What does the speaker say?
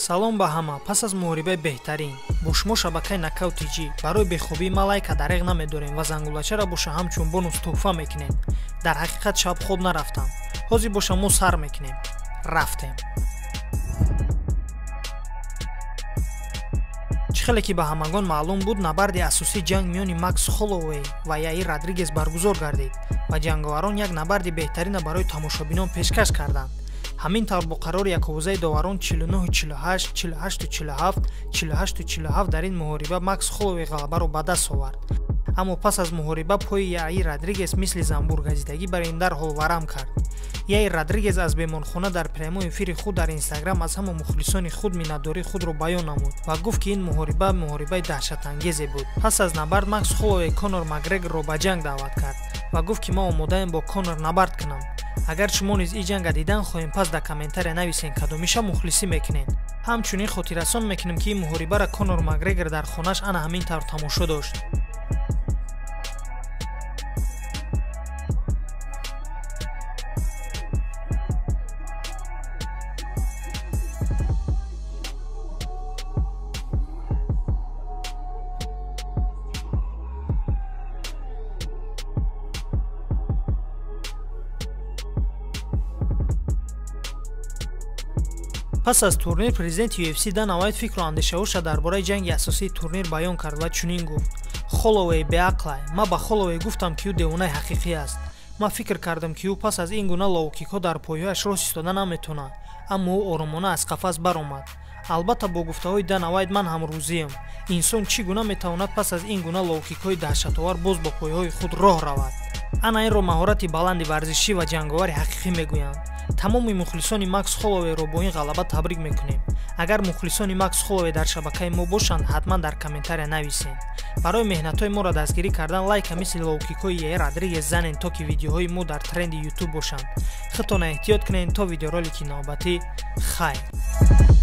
Салом ба ҳама. Пас аз муҳорибаи беҳтарин бо шумо шабакаи Нокаут ТЖ. Барои бехобии ма лайка дареғ намедорем ва зангулачаро боша ҳамчун бонус тӯҳфа мекунем. Дар ҳақиқат шаб хоб нарафтам. Ҳозир боша мо сар мекунем. Рафтем. Чӣ хеле ки ба ҳамагон маълум буд, набарди асосии ҷанг миёни Макс Холлоуэй ва Яир Родригес баргузор гардид ва ҷанговарон як набарди беҳтарина барои тамошобинон пешкаш карданд. Ҳамин тавр бо қарори яковозаи доварон 49-48, 48-47, 48-47 дар ин муҳориба Макс Холлоуэй ғалабаро ба даст овард. Аммо пас аз муҳориба пои Яир Родригес мисли занбургазидагӣ бар ин дарҳол варам кард. Яир Родригес аз беморхона дар прямой эфири худ дар Инстаграм аз ҳама мухлисони худ миннатдории худро баён намуд ва гуфт, ки ин муҳориба муҳорибаи даҳшатангезе буд. Пас аз набард Макс Холлоуэй Конор Макгрегорро ба ҷанг даъват кард ва гуфт, ки ман омодаем бо Конор набард кунам. Агар шумо низ ин ҷанга дидан хоҳем, пас дар комментария нависен кадомиша мухлисӣ мекунед. Ҳамчунин хотиррасон мекунем, ки ин муҳорибаро Конор Макгрегор дар хонааш ана ҳамин тавр тамошо дошт. Пас аз турнир президенти UFC Дана Уайт фикру андешаҳоша дар бораи ҷанги асосии турнир баён кард ва чунин гуфт: Холлоуэй беақлай. Ман ба Холлоуэй гуфтам, ки ӯ девонаи ҳақиқӣ аст. Ман фикр кардам, ки ӯ пас аз ин гуна лоукикҳо дар пойҳояш рост истода наметавонад, аммо ӯ оромона аз қафас баромад. Албатта, бо гуфтаҳои Дана Уайт ман ҳам розиям. Инсон чӣ гуна метавонад пас аз ин гуна лоукикҳои даҳшатовар боз бо пойҳои худ роҳ равад? Ана инро маҳорати баланди варзишӣ ва ҷанговари ҳақиқӣ мегӯянд. Тамоми мухлисони Макс Холлоуэйро бо ин ғалаба табрик мекунем. Агар мухлисони Макс Холлоуэй дар шабакаи мо бошанд, ҳатман дар комментария нависед. Барои меҳнатҳои моро дастгирӣ кардан лайка мисли лоукикҳои Яир Родригес занен, то ки видеоҳои мо дар тренди YouTube бошанд. Худтона эҳтиёт кунед то видеоролики навбатӣ. Хайр.